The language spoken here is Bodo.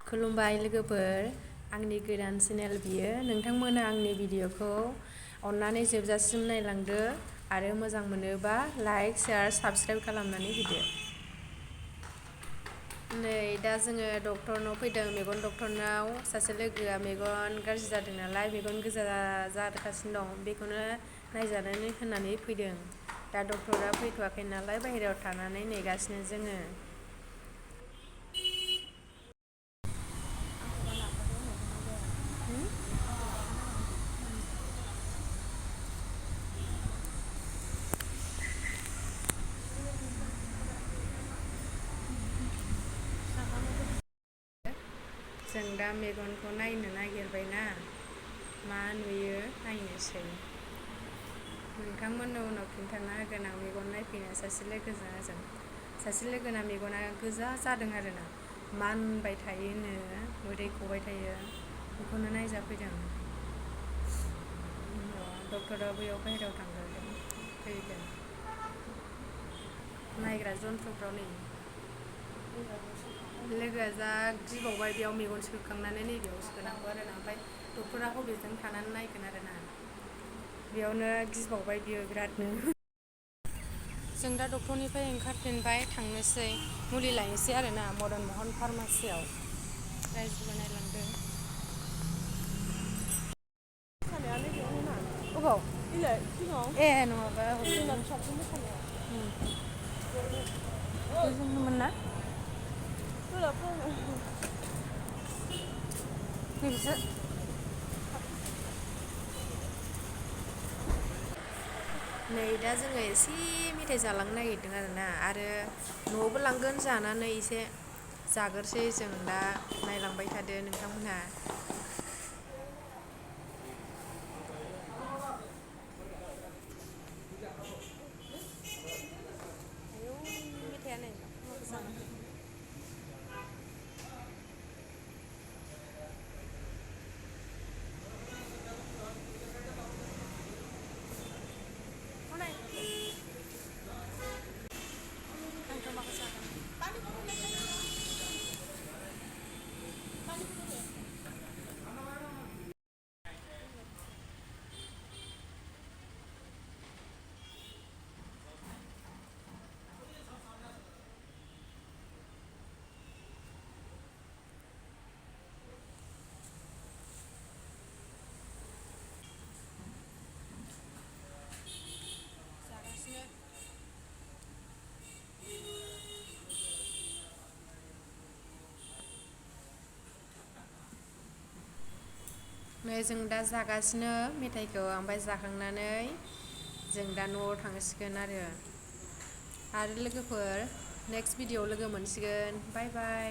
खुलुमबाय लोगोफोर, आंनि गोदान चेनेल बियो। नोंथांमोना आंनि भिडिअखौ अननानै जोबजासिम नायलांदो आरो मोजां मोनोबा लाइक, शेयार, साबस्क्राइब खालामनानै होदो। नै दा जोङो डक्टरनाव फैदों, मेगन डक्टरनाव। सासे लोगोआ मेगन गाज्रि जादों नालाय, मेगन गोजा जागासिनो दं, बेखौनो नायजानो होननानै फैदों। दा डक्टरा फैथ'वाखै नालाय बाहेरायाव थानानै नेगासिनो जोङो। जों दा मेगनखौ नायनो नागिरबायना, मा नुयो नायनोसै। नोंथांमोननो उनाव खिन्थाना होगोन आं मेगन नायफैनाय सासे लोगोना मेगना गोजा जादों आरोना, मानबाय थायोनो, मोदै गबाय थायो, बेखौनो नायजाफैदों। डक्टरा बैयाव बाहेरायाव फैगोन। नायग्रा जन्थ्रफ्राव नै लोगोआ जा गिबावबाय, बेयाव मेगन सोखांनानै नैबेयाव सोनांगौ आरोना, ओमफ्राय डक्टरा हबेजों थानानै नायगोन आरोना, बेयावनो गिबावबाय बियो बिरादनो। जों दा डक्टरनिफ्राय ओंखारफिनबाय, थांनोसै मुलि लायनोसै आरोना मदन महन फार्मासियाव। रायजोबो नायलांदों। अबाव? ए नङाबा गोजोंमोन ना? नैबेसो नै दा जोङो एसे मेथाइ जालांनो नागिरदों आरोना, आरो न'आवबो लांगोन, जानानै एसे जाग्रोसै। जों दा नायलांबाय थादो नोंथांमोनहा। आयौ मेथाइआ नै आंथ' माखौ जागोन? जागासिनो। नै जों दा जागासिनो मेथाइखौ, ओमफ्राय जाखांनानै जों दा न'आव थांसिगोन आरो लोगोफोर नेक्स्ट भिडिअ'आव लोगो मोनसिगोन। बाय बाय।